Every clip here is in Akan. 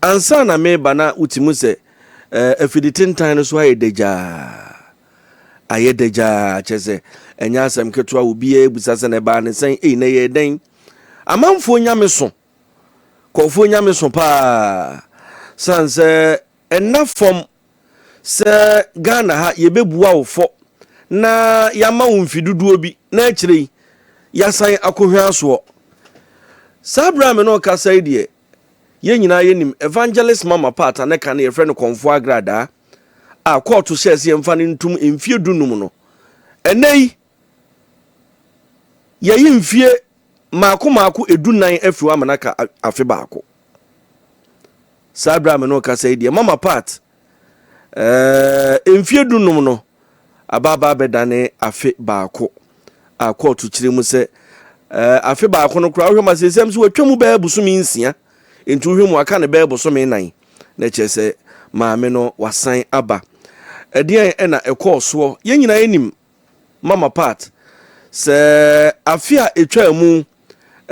Ansa na mereba na wote mu sɛ eh, afidi tentan no so ayɛ dagyaa. Ayɛ dagyaa, kyerɛ sɛ ɛnyɛ asɛm ketewa, obiara bisa sɛ na ɛbaa ne sɛn, ei na ɛyɛɛ dɛn? Amanfoɔ nyame so, kɔɔfoɔ nyame so paa, san sɛ ɛnna fam sɛ Ghana ha yɛbɛbua wo fɔ na yɛama wo mfe dodoɔ bi na akyire yi yɛasan akɔhwa asoɔ. Saa berɛ a me ne wo kasa yi deɛ, yɛn nyinaa yɛnim Evangelist Mama Pat a ne ka no yɛfrɛ no Kɔmfoɔ Agradaa a kɔɔto hyɛɛ sɛ yɛmfa no ntom mfeɛ 15 no. Ɛnnɛ yi, yɛyi mfeɛ mmaako mmaako 14 afiri hɔ ama no aka afe baako. Saa berɛ a me ne wo kasa yi deɛ, Mama Pat, ɛɛ mfeɛ 15 no aba aba abɛdane afe baako a kɔɔto kyerɛ mu sɛ ɛɛ afe baako no koraa wohwɛ ma sɛsɛm so watwa mu bɛyɛ bosome 6, nti wohwɛ mu aka ne bɛyɛ bosome 4 na kyerɛ sɛ maame no wasan aba. Ɛdeɛn ɛna ɛkɔɔ soɔ? Yɛn nyinaa yɛnim Mama Pat sɛ afe a ɛtwaa mu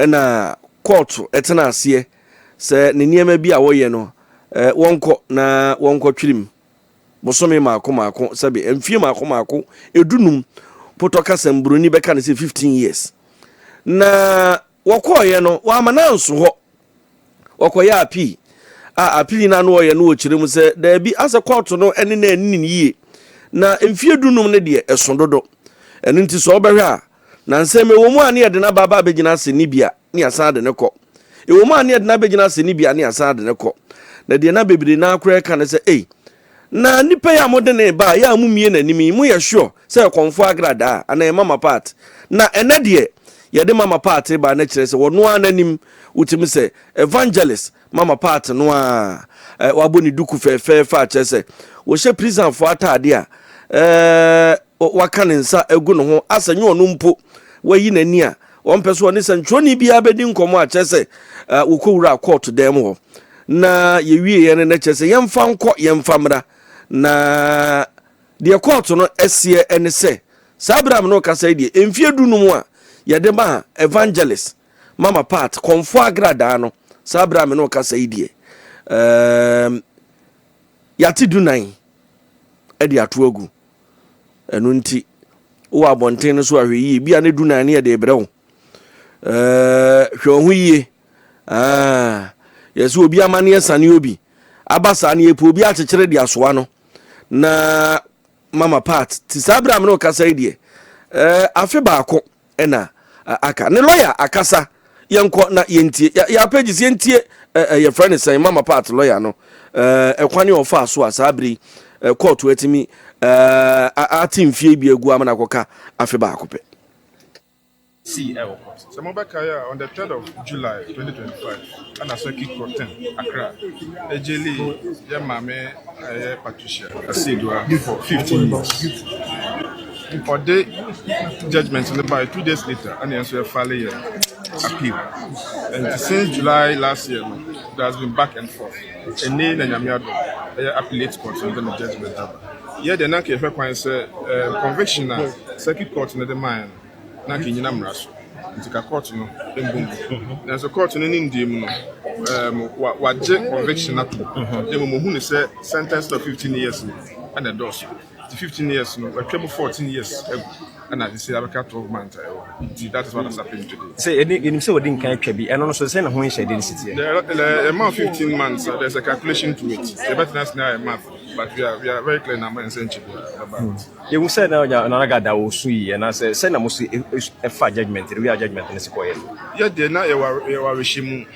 na kɔɔto tena aseɛ sɛ ne nneɛma bi a wɔyɛ no wɔnkɔ na wɔnkɔtwere mu bosome mmaako mmaako, sɛbe mfie mmaako mmaako 15, potɔ kasa mu buroni bɛka no sɛ 15 years. Na wɔkɔɔeɛ no wɔama no anso hɔ, wɔkɔyɛ appeal a appeal no ano ɔyɛ no wɔkyerɛ mu sɛ daabi, asɛ kɔɔto no ne na anni no yie na mfie 15 no deɛ ɛso dodo. Ɛno nti sɛ ɔbɛhwɛ a na nsɛm ɛwɔ mu a ne yɛde no aba aba abɛgyina ase ne bi a ne yɛasan de no kɔ, ɛwɔ mu a ne yɛde no abɛgyina ase ne bi a ne yɛasan de no kɔ. Na deɛ na bebree naa koraa ka ne sɛ, ei, na nipa yi a mode ne ba a yɛ a mumie n'anim yi, moyɛ sure sɛ ɛkɔmfo agradaa anaa ɛyɛ Mama Pat? Na ɛnɛ deɛ yɛde Mama Pat ba na kyerɛ sɛ wɔno ara n'anim wotumi sɛ Evangelist Mama Pat no a wabɔ ne duku fɛɛfɛɛfɛ a kyerɛ sɛ wɔhyɛ prisonfoɔ ataade a waka ne nsa agu ne ho asɛ nyɛ ɔno mpo wayi n'ani a wɔmpɛ so ɔne sɛntwerɛni biara bɛdi nkɔmmɔ a kyerɛ sɛ wɔkɔwura kɔɔto dan mu hɔ na yɛwieɛ no na kyerɛ sɛ yɛmfa nkɔ yɛmfa mmra. Na deɛ kɔɔto no ɛseɛ ne sɛ saa berɛ a me ne wo kasa yi deɛ, mfeɛ 15 a yɛde maa Evangelist Mama Pat kɔmfoɔ agradaa no, saa berɛ a me ne wo kasa yi deɛ, yɛate 14 de ato agu. Ɛno nti wowɔ abɔnten no so ahwɛ yie, bia ne 14 no yɛde brɛ wo. Hwɛ wo ho yie. Yɛsɛ obi amanneɛ sane obi aba saa no, yɛpɛ obi akyekyere de asoa no. Na Mama Pat ti saa berɛ a me ne wo kasa yi deɛ, afe baako ɛna aka. Ne lɔya akasa, yɛnkɔ na yɛntie. Yɛapɛ gye sɛ yɛntie. Yɛfrɛ no sɛn? Mama Pat lɔya no, ɛkwan a ɔfaa so a saa berɛ yi kɔɔto atumi ate mfie bi agu ama no akɔka afe baako pɛ. Sii ɛwɔ court. Sɛ mobɛkae a, on the 3rd of July 2025, ɛna Circuit Court 10, Accra, ɛgyelii yɛ maame a ɛyɛ Patricia Asieduah for 15 years. Ɔde judgement no bae 2 days later, ɛna yɛn nso yɛfile yɛ appeal. And since July last year no, there has been back and forth. Ɛnɛ na Nyame adom, ɛyɛ appellate court no de ne judgement aba. Yɛ deɛ, na nka yɛhwɛ kwan sɛ conviction a circuit court no de mae no, na nka ɛnyina mmara so, nti ka court no mbu ngu. Nanso court no ne ndie mu no, wagye conviction ato na mmom ohu ne sɛ sentence of 15 years no ɛna ɛdɔɔso. Nti 15 years no, watwa mu 14 years agu, ɛna de sɛ abɛka 12 months a ɛwɔ. Nti that is what has happened today. Sɛ yɛde yɛnim sɛ wɔde nkan atwa bi, ɛno no so sɛ ne ho nhyɛde no si teɛ. The amount 15 months, there's a calculation to it. Yɛbɛtena ase na ayɛ math, but we are very clear na ama nsɛ nkyɛ biara ɛbɛba. Yɛhu sɛ na ɔnya Nana Gada wɔ su yi anaasɛ sɛ na mo so ɛfa judgement no wia judgement no si kɔyɛ no. Yɛ deɛ, na yɛwɔ awerɛhyɛ mu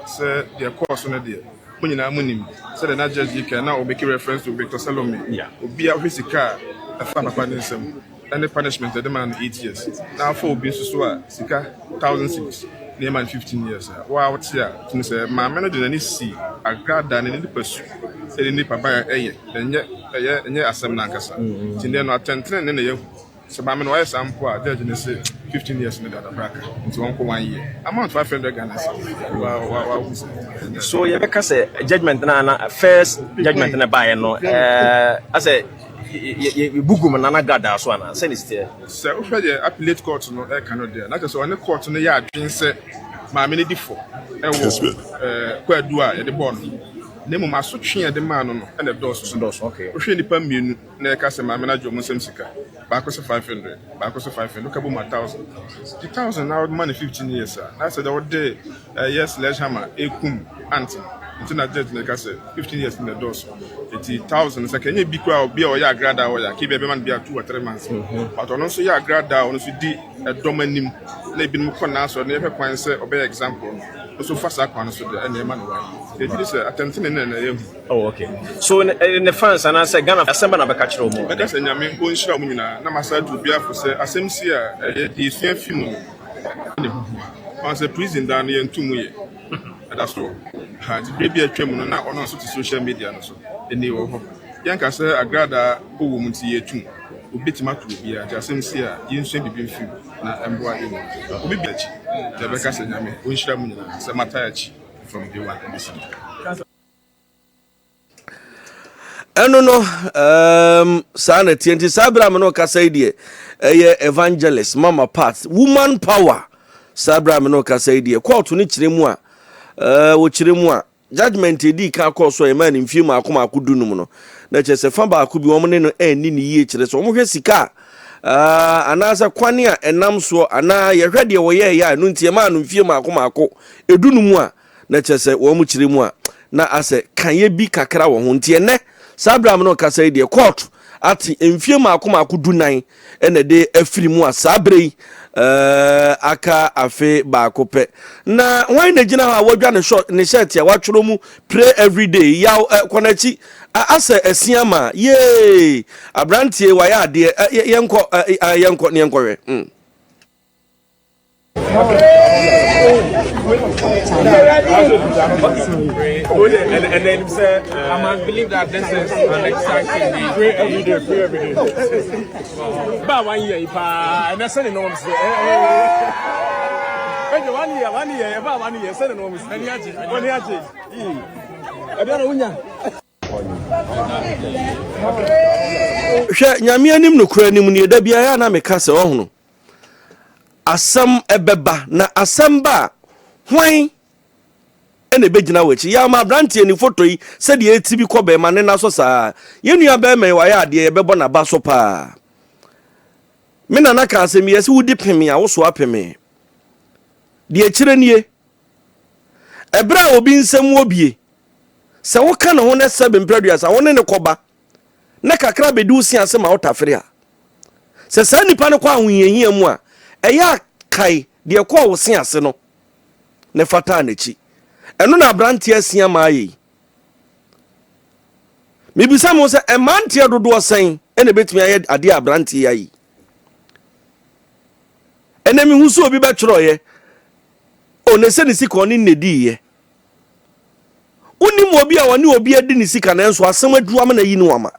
sɛ deɛ kɔɔ so no deɛ, mo nyinaa mo nim sɛdeɛ na judge yi kan na ɔbɛki reference to Victor Salome. Obi a wohwɛ sika a ɛfa papa ne nsam ɛne punishment ɛde maa no 8 years, na afa obi nso so a sika 1,000 cedis na ɛma no 15 years a wo a wote a tumi sɛ maame no de n'ani si agrada ne nipa su ɛne nipa ban ɛyɛ na ɛnyɛ ɛyɛ ɛnyɛ asɛm no ankasa. Nti deɛ no atɛntene ne na yɛhu sɛ maame no wayɛ saa mpo a, judge ne se 15 years no dada braka, nti wɔnkɔ one year amount 500 Ghana cedis wa wa wa hu sɛ So yɛbɛka sɛ judgement no ana first judgement no baeɛ no, asɛ yɛbugu mu Nana Gada so anaa sɛ ne si teɛ? Sɛ wohwɛ deɛ appellate court no ɛka no deɛ, na kyerɛ sɛ ɔne court no yɛ adwene sɛ maame no di fɔ ɛwɔ kwaadu a yɛde bɔɔ no. Na mmom asotwe a yɛde maa no no na ɛdɔɔso dodo. Wohwɛ nnipa mmienu na yɛka sɛ maame no agye wɔn nsam sika, baako sɛ 500, baako sɛ 500, woka bom a 1000. Nti 1000 na wode ma no 15 years a, na sɛ deɛ wode ɛyɛ sledge hammer ɛkum ant no. Nti na judge no ka sɛ 15 years no na ɛdɔɔso. Nti 1000 sɛ kɛnyɛ bi koraa obi a ɔyɛ agradaa ɔyɛ a, kebia bɛma no bi a 2 or 3 months. But ɔno nso yɛ agradaa ɔno nso di ɛdɔm anim na ebinom kɔ n'asɔre na yɛhwɛ kwan sɛ ɔbɛyɛ example no nso fa saa kwan no so deɛ ɛna ɛma no one year. Yɛgye di sɛ atɛntene no na ɛyɛ hu. Oh okay. So ne fans anaasɛ Ghana asɛm bɛ na bɛka kyerɛ wɔn? Mɛka sɛ Nyame ɔnhyira wɔn nyinaa na masan atu obiara fo sɛ asɛm si a ɛyɛ deɛ yɛsua fi mu no na ɛho hia. Ɔn sɛ prison daa no yɛnto mu yɛ ɛda so wɔ ha nti berɛ bi a atwa mu no na ɔno nso te social media no so ɛnni wɔ hɔ. Yɛnka sɛ agradaa ɔwɔ mu nti yɛtum. Obi bɛtumi ato obiara nti asɛm si a yɛnsua biribi mfi mu na ɛmboa yɛn nyinaa. Obi bi akyi nti yɛbɛka sɛ Nyame ɔnhyira mo nyinaa sɛ moatae akyi from day one ɛbɛsi nnɛ. Ɛno no um, saa na ɛteɛ nti saa berɛ a me ne ɔkasa yi deɛ ɛyɛ evangelist mama part woman power saa berɛ a me ne ɔkasa yi deɛ kɔɔto no kyerɛ mu a uh, wɔkyerɛ mu a judgment ɛdii kan kɔɔ so a ɛmaa ne mfie maako maako dunum no na kyerɛ sɛ fa baako bi wɔn ne no anni ne yie kyerɛ sɛ wɔhwɛ sika a uh, anaasɛ kwane a ɛnam soɔ anaa yɛhwɛ deɛ wɔyɛɛyɛ a ɛno nti ɛmaa no mfie maako maako edunum a na kyerɛ sɛ wɔn kyerɛ mu a na asɛ kanyɛ bi kakra wɔ ho nti ɛnɛ saa berɛ a me ne ɔkasa yi deɛ court ate mfie mmaako mmaako dunan ɛna ɛde afiri mu a saa berɛ yi ɛɛ aka afe baako pɛ na wɔn na gyina hɔ a wɔadwa ne short ne shirt a wɔatwerɛ mu pray every day yaw ɛ kɔ n'akyi asɛ ɛsia ma yee aberanteɛ wayɛ adeɛ ɛ yɛnkɔ ɛ yɛnkɔ ne yɛnkɔhwɛ mm. I must believe that this is an exciting day. Pray every day, pray every day. Ba one year pa, and that's any norms. One year, 1 year, about 1 year, send norms. 1 year. Hwɛ, Nyame anim nokorɛ anim nie, da biara na meka sɛ ɔhono asɛm ɛbɛba na asɛm ba a hwan ɛna ɛbɛgyina w'akyi. Yɛ ama aberanteɛ ni foto yi sɛdeɛ ɛti bi kɔ bɛrima ne na so saa. Yɛn nua bɛrima yi wayɛ adeɛ, yɛbɛbɔ n'aba so paa. Me nana ka asɛm yi, yɛsɛ wodi peme a wosoa peme. Deɛ kyerɛ nie, ɛberɛ a obi nsɛm wɔ bie sɛ woka ne ho na sɛbe mprɛduasa wo ne ne kɔba na kakra bɛdi wo se ase ma wotafere a, sɛ saa nipa no kɔ ahohiahia mu a, ɛyɛ a kae deɛ ɛkɔɔ wo se ase no na ɛfataa n'akyi. Ɛno na aberanteɛ asia ma ayɛ yi. Mebisa mo sɛ mmeranteɛ dodoɔ sɛn ɛna ɛbɛtumi ayɛ adeɛ a aberanteɛ yi ayɛ? Ɛnɛ mehu sɛ obi bɛtwerɛeɛ o ne sɛ ne sika ɔne nnɛdiiɛ. Wonim obi a ɔne obi adi ne sika nanso asɛm aduru amena yi ne wama.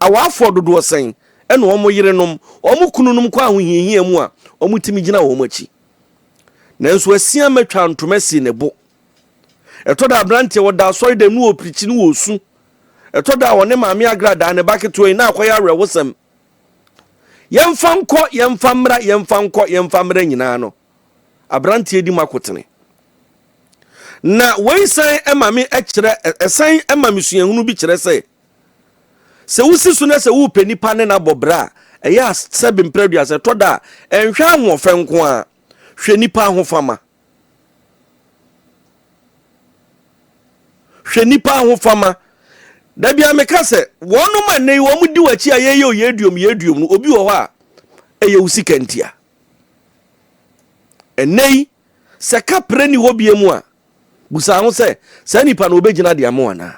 Awaafoɔ dodoɔ sɛn ɛna wɔn yerenom, wɔn kununom kɔ ahohiahia mu a wɔtumi gyina wɔn akyi. Nanso asia mɛtwa ntoma si ne bo. Ɛtɔ da aberanteɛ wɔda asɔre dɛm ne wɔpirikyi ne wɔsu. Ɛtɔ da a ɔne maame agradaa ne ba ketewa yi na akɔyɛ awerɛhosɛm. Yɛmfa nkɔ, yɛmfa mmra, yɛmfa nkɔ, yɛmfa mmra nyinaa no, aberanteɛ di mu akotene. Na wei san ma me kyerɛ, ɛsan ma me suahunu bi kyerɛ sɛ, sɛ wosi so na sɛ wopɛ nipa ne no abɔ bra a, ɛyɛ a sɛbe mprɛduasa ɛtɔ da a, ɛnhwɛ ahoɔfɛ nko ara, hwɛ nipa ahofama. Hwɛ nnipa ahofama. Da bia meka sɛ wɔnom a nnɛ yi wɔn di w'akyi a yɛyɛ o yɛduom yɛduom no, obi wɔ hɔ a ɛyɛ wo sika ntia. Ɛnnɛ yi sɛ kaprɛ ni hɔ bie mu a, busa ho sɛ saa nipa no obɛgyina de ama anaa.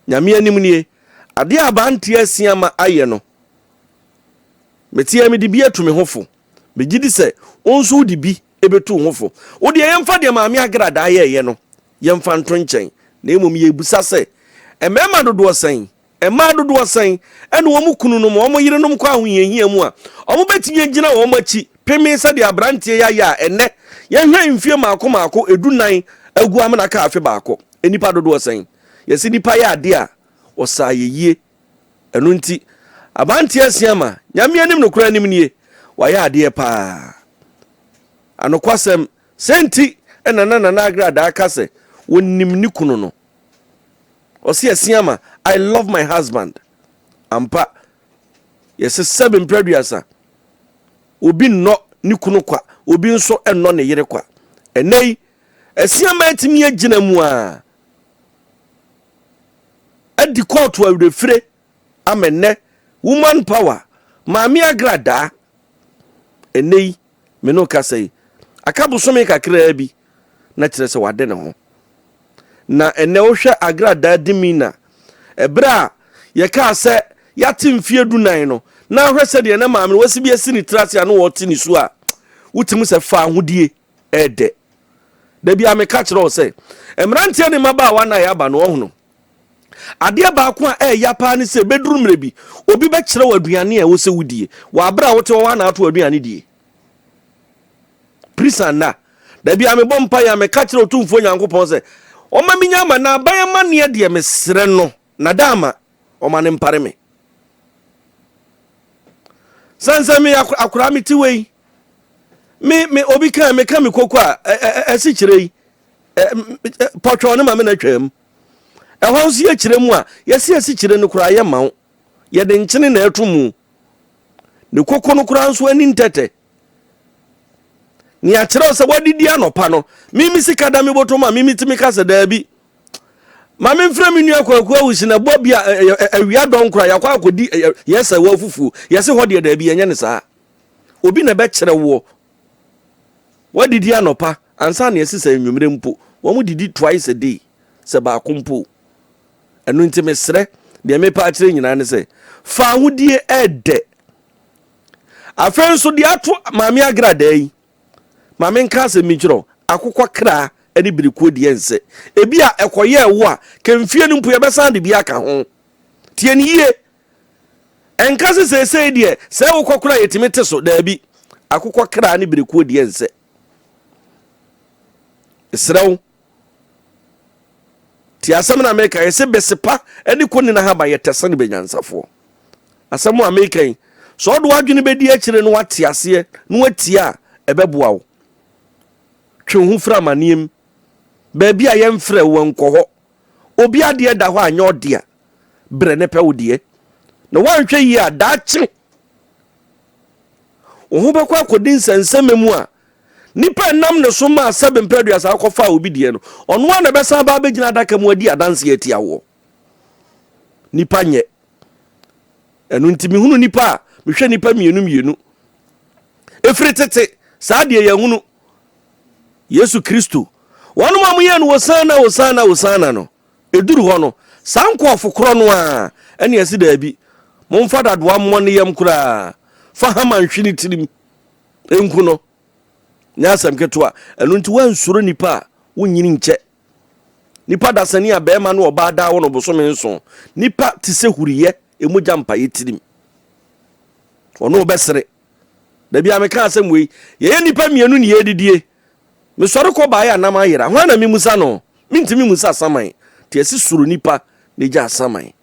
Nyame anim nie, adeɛ a abanteɛ asia ma ayɛ no, meteɛ mede bi atu me ho fo. Megye di sɛ wo nso wode bi bɛtu wo ho fo. Wo deɛ yɛmfa deɛ Maame Agradaa yɛeɛ no yɛmfa nto nkyɛn, na mmom yɛrebisa sɛ, mmarima dodoɔ sɛn, mmaa dodoɔ sɛn na wɔn kununom, wɔn yerenom kɔ ahohiahia mu a, wɔbɛtumi agyina wɔn akyi pemee sɛdeɛ aberanteɛ yi ayɛ a ɛnnɛ yɛhwɛ mfie mmaako mmaako edunan agu amena ka afe baako. Nnipa dodoɔ sɛn? Yɛse nnipa yɛ adeɛ a, wɔsa ayɛyie. Ɛno nti, abanteɛ Asiamah, Nyame anim nokorɛ anim nie, wayɛ adeɛ paa. Anokwasɛm. Sɛ nti na na Nana Agradaa ka sɛ ɔnim ne kunu no. Ɔse Asiama, I love my husband. Ampa, yɛse sɛbe mprɛ aduasa, obi nnɔ ne kunu kwa, obi nso nnɔ ne yere kwa. Ɛnnɛ yi, Asiama atumi agyina mu a adi kɔɔto awerɛfire ama nnɛ Woman Power, Maame Agradaa, ɛnnɛ yi me ne wo kasa yi, aka bosome kakraa bi na kyerɛ sɛ wade ne ho. Na ɛnnɛ wohwɛ Agradaa Dimina, ɛberɛ a yɛkaa sɛ yɛate mfeɛ dunan no, na ahwɛ sɛdeɛ na maame no wasi bi asi ne tiri ase a na wɔte ne su a, wotumi sɛ fa ahodie ɛɛdɛ. Da bi a meka kyerɛ wo sɛ, mmeranteɛ ne mmabaawa na yɛaba no ɔhono. Adeɛ baako a ɛɛya paa ne sɛ bɛduru mmerɛ bi, obi bɛkyerɛ wo aduane a ɛwɔ sɛ wodie wɔ aberɛ a wote hɔ woa na ato aduane die. Prisa nna. Da bi a mebɔ mpaeɛ a meka kyerɛ Otumfoɔ Nyankopɔn sɛ ɔma menya ama na aban amanneɛ deɛ mesrɛ no na da ama ɔma no mpare me. Sane sɛ me akoraa mete wei me me obi kan meka me koko a ɛsi kyerɛ yi pɔtwɔn ne ma me na twam. Ɛhɔ nso yɛkyerɛ mu a, yɛse asikyire no koraa yɛmma wo. Yɛde nkyene na ɛto mu. Ne koko no koraa nso ani ntɛtɛ. Nea kyerɛ sɛ wadidi anɔpa no, mimi sika da me bɔtɔ mu a mimi tumi ka sɛ daabi. Ma memfrɛ me nua Kwaku Awusi na bɔ bi a awia dɔn koraa yɛakɔ akɔdi yɛsɛ wɔ afufuo. Yɛse hɔ deɛ daabi yɛnyɛ ne saa. Obi na ɛbɛkyerɛ woɔ. Wadidi anɔpa ansa na yɛse sɛ anwummerɛ mpo. Wɔn didi twice a day sɛ baako mpo. Ɛno nti mesrɛ deɛ mepɛ akyerɛ nyinaa ne sɛ fa ahodie ɛɛdɛ. Afei nso deɛ ato maame agradaa yi, maame nka asɛm bi nkyerɛ wo, akokɔ kra ne birikuo deɛ nsɛ. Ebi a ɛkɔyɛɛ wo a, kɛmfie no mpo yɛbɛsan de bi aka ho. Tie no yie. Ɛnka sɛ seesei deɛ sɛ wokɔ koraa yɛtumi te so. Daabi. Akokɔ kra ne birekuo deɛ nsɛ. Mesrɛ wo, tie asɛm na meka yɛ sɛ bɛsepa ne kɔni na haba yɛ tɛsɛ ne bɛnyansafoɔ. Asɛm a meka yi, sɛ ɔde w'adwene bɛdi akyire na wate aseɛ na watie a, ɛbɛboa wo. Twe wo ho firi amanneɛ mu. Baabi a yɛmfrɛ wo nkɔ hɔ. Obi adeɛ da hɔ a nyɛ ɔdea. Brɛ ne pɛ wo deɛ. Na woanhwɛ yie a, daakye wo ho bɛkɔ akɔdi nsɛnsɛmɛ mu a nipa ɛnam ne so maa sɛbe mpɛ aduasa akɔfa obi deɛ no, ɔno ara na ɛbɛsan aba abɛgyina adaka mu adi adanseɛ atia woɔ. Nipa nyɛ. Ɛno nti mehunu nipa a, mehwɛ nipa mmienu mmienu. Ɛfiri tete, saa deɛ yɛhunu Yesu Kristo. Wɔnom a wɔyɛɛ no Hosana, Hosana, Hosana no, Ɛduru hɔ no, saa nkurɔfo korɔ no ara ɛne ɛse daabi, momfa dadoa mmɔ ne yam koraa, fa hama nhwe ne tirim, nku no. Nyɛ asɛm ketewa. Ɛno nti woansuro nipa a, wonyini nkyɛ. Nipa dasani a bɛrima ne ɔbaa daa wo no bosome nson. Nipa te sɛ huriyɛ, ɛmogya mpaeɛ tirim. Ɔno wobɛsere. Dabi a meka asɛm wei, yɛyɛ nipa mmienu ne yɛredidie. Mesɔre kɔ baeɛ a nam ayera. Hwan na memusa no? Mentumi mmusa asaman. Nti ɛse suro nipa na gya asaman.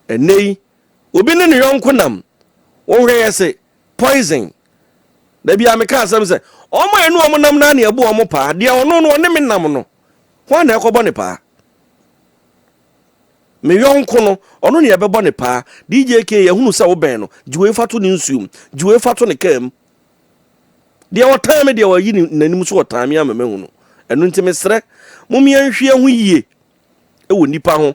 Ɛnnɛ yi, obi ne ne yɔnko nam, wohwɛ yɛ se poison. Da biara meka asɛm sɛ, wɔn a ɛne wɔn nam no ara na ɛbu wɔn paa. Deɛ ɔno no ɔne me nam no, hwan na ɛkɔbɔ ne paa? Me yɔnko no, ɔno na ɛbɛbɔ ne paa. DJ K, yɛhunu sɛ wobɛn no, gye wei fa to ne nsuom, gye wei fa to ne kaa mu. Deɛ ɔtan me deɛ wayi n'anim so ɔtan me ama mahu no. Ɛno nti mesrɛ, mom yɛnhwɛ ho yie wɔ nnipa ho.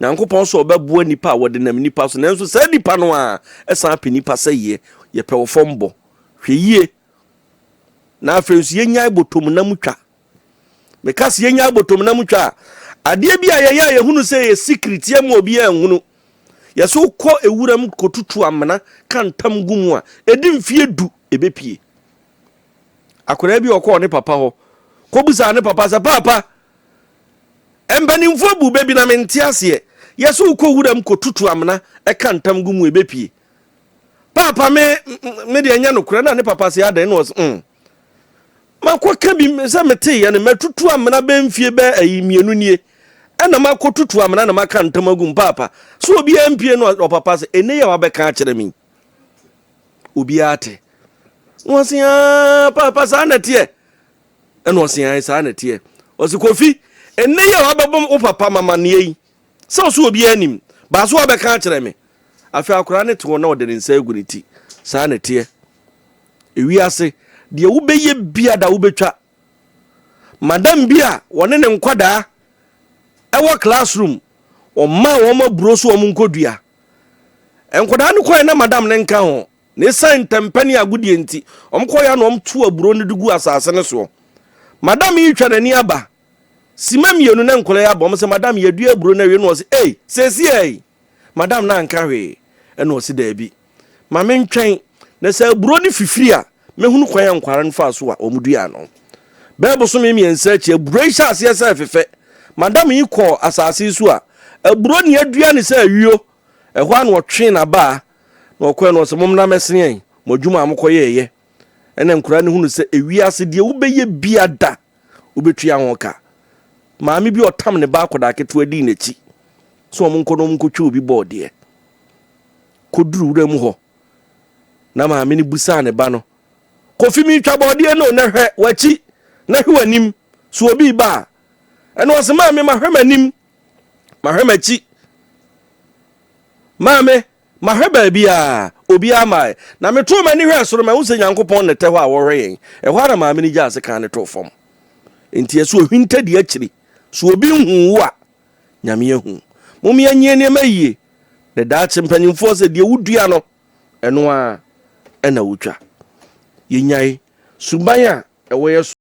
Nyankopɔn sɛ ɔbɛboa nnipa a wɔde nam nnipa so, nanso saa nnipa no a ɛsan pɛ nnipa sɛ yɛ, yɛpɛ wɔ fam bɔ. Hwɛ yie. Na afei nso yɛnyae bɔtɔm twa. Meka sɛ yɛnyae bɔtɔm twa a, adeɛ bi a yɛyɛ a yɛhunu sɛ yɛ secret yɛ ma obiara nhunu. Yɛsɛ wokɔ ewuram kɔtutu amena ka ntam gu mu a, ɛdi mfeɛ du ɛbɛpie. Akwadaa bi ɔkɔɔ ne papa hɔ kɔbusaa ne papa sɛ, Paapa, mpanimfoɔ bu bɛ bi na mente aseɛ. Yɛsɛ wokɔ wuram kɔtutu amena ka ntam gu mu ɛbɛpie. Paapa me me deɛ ɛnyɛ nokorɛ na ne papa sɛ adɛn na ɔsɛ mm. Makɔka bi sɛ meteeɛ no, matutu amena bɛyɛ mfie bɛyɛ ayi mmienu nie, ɛna makɔtutu amena na maka ntam agu mu paapa. So obiara mpie no ɔpapa sɛ ɛnɛ yi a wabɛka akyerɛ me yi, obiara te. Na ɔse aa paapa saa na ɛteɛ. Ɛna ɔse ae saa na ɛteɛ. Ɔse Kofi, ɛnnɛ yi a wabɛbɔ wo papa mamaneɛ yi, sɛ ɔso obiara nim, baa so wabɛka akyerɛ me. Afei akwadaa no te hɔ na ɔde ne nsa agu ne ti. Saa na ɛteɛ. Ewiase, deɛ wobɛyɛ biada wobɛtwa. Madam bi a wɔne ne nkwadaa ɛwɔ classroom, ɔmaa wɔn aburo so wɔn nkɔdua. Nkwadaa no kɔɛ na madam no nka ho. Na esiane ntɛmpɛ ne agodie nti, wɔkɔeɛ na wɔtoo aburo no de guu asase no soɔ. Madam yi retwa n'ani aba. Sima mmienu na nkwadaa yi aba. Wɔn sɛ, Madam, yɛadua aburo no awie. Na ɔse, Ei, seesei yi? Madam no anka hwee. Ɛna ɔse, Daabi. Ma mentwɛn, na sɛ aburo no fifiri a, mɛhunu kwan a nkwadaa no faa so a wɔduaa no. Bɛyɛ bosome mmiɛnsa akyi, aburo yi hyɛɛ aseɛ sɛ ɛfefɛ. Madam yi kɔɔ asase yi so a, aburo nea adua no sɛ ayuo. Ɛhɔ ara na ɔtwee n'abaa Na ɔkɔɛ no ɔsɛ mommra mɛsene yɛn mo adwuma a mokɔyɛɛyɛ. Ɛna nkwadaa no hunu sɛ ewiase deɛ wobɛyɛ bia da wobɛtua ho ka. Maame bi ɔtam ne ba akwadaa ketewa dii n'akyi sɛ wɔn nkɔ na wɔn nkɔtwa obi bɔɔdeɛ. Kɔduru wura mu hɔ na maame no busaa ne ba no, Kofi meretwa bɔɔdeɛ no na hwɛ w'akyi na hwɛ w'anim so obi ba a. Ɛna ɔsɛ maame mahwɛ m'anim mahwɛ m'akyi. Maame Mahwɛ baabiara, obiara mmae. Na metoo m'ani hwɛɛ soro, mahu sɛ Nyankopɔn na ɛtɛ hɔ a ɔrehwɛ yɛn. Ɛhɔ ara na maame no gyaa sekan no too fam. Enti ɛsɛ ohwinta di akyiri. So obi nhuu wo a, Nyame ahu. Mom yɛnyɛ nneɛma yie, na daakye mpanyimfoɔ sɛ deɛ wodua no, ɛno ara na wotwa. Yɛnyae suban a ɛwɔ yɛ so.